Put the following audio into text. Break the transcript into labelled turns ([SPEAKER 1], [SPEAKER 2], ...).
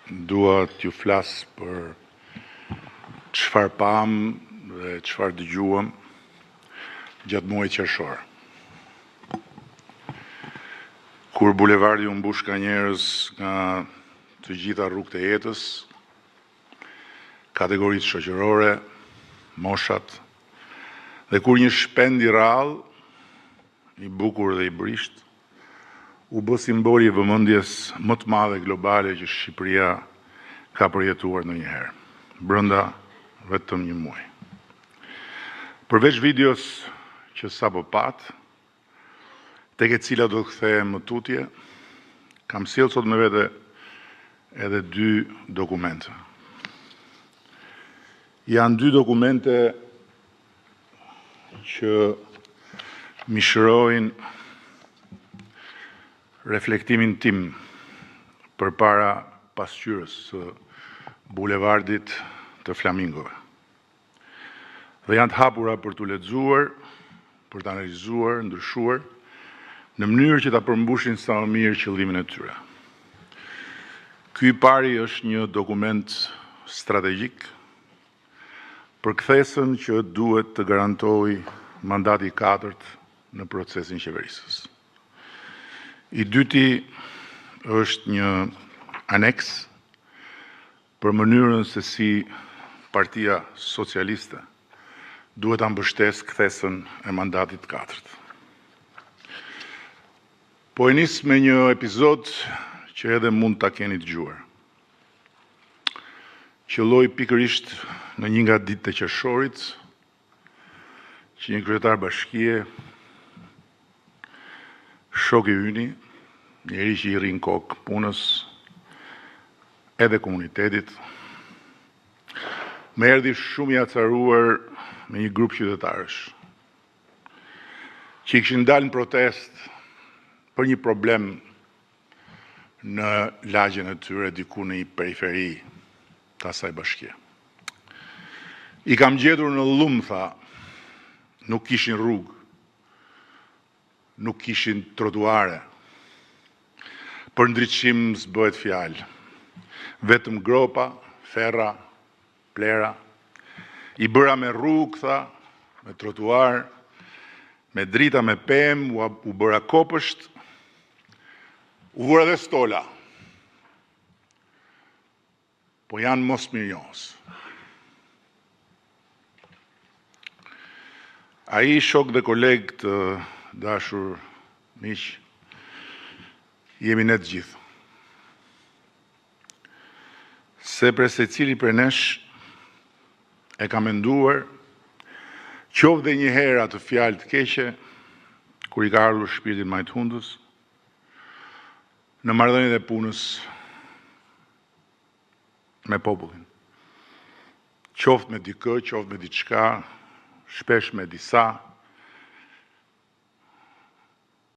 [SPEAKER 1] Dua t'ju flas për çfarë pamë dhe çfarë dëgjuam gjatë muajit qershor. Kur bulevardi u mbush nga njerëz nga të gjitha rrugët e jetës, kategoritë shoqërore, moshat, dhe kur një shpend i rrallë, i bukur dhe i brishtë, u bë simboli i vëmendjes më të madhe globale që Shqipëria ka përjetuar ndonjëherë, brenda vetëm një muaji. Përveç videos që sapo patë, tek e cila do të kthehem më tutje, kam sjellë sot me vete edhe dy dokumente. Janë dy dokumente që mishërojnë reflektimin tim përpara pasqyrës së bulevardit të flamingove. Dhe janë të hapura për t'u lexuar, për të analizuar, ndryshuar, në mënyrë që ta përmbushin sa më mirë qëllimin e tyre. Ky i pari është një dokument strategjik për kthesën që duhet të garantojë mandati i katërt në procesin qeverisës. I dyti është një aneks për mënyrën se si Partia Socialiste duhet ta mbështesë kthesën e mandatit të katërt. Po e nis me një epizod që edhe mund ta keni dëgjuar. Qëlloi pikërisht në një nga ditët e qershorit, që një kryetar bashkie, shok i yni, njeri që i rri në kokë punës edhe komunitetit, më erdhi shumë i acaruar me një grup qytetarësh, që i kishin dalë në protestë për një problem në lagjen e tyre diku në një periferi të asaj bashkie. I kam gjetur në llum, tha, nuk kishin rrugë, nuk kishin trotuare. Për ndriçim s'bëhet fjalë. Vetëm gropa, ferra, plehra. I bëra me rrugë, tha, me trotuar, me drita, me pemë, u bëra kopësht, u vura dhe stola. Po janë mosmirënjohës. Ai shok dhe koleg të dashur miq, jemi ne të gjithë. Sepse secili prej nesh e ka menduar qoftë dhe një herë atë fjalë të keqe kur i ka ardhur shpirti në majë të hundës, në marrëdhëniet e punës me popullin. Qoftë me dikë, qoftë me diçka, shpesh me disa.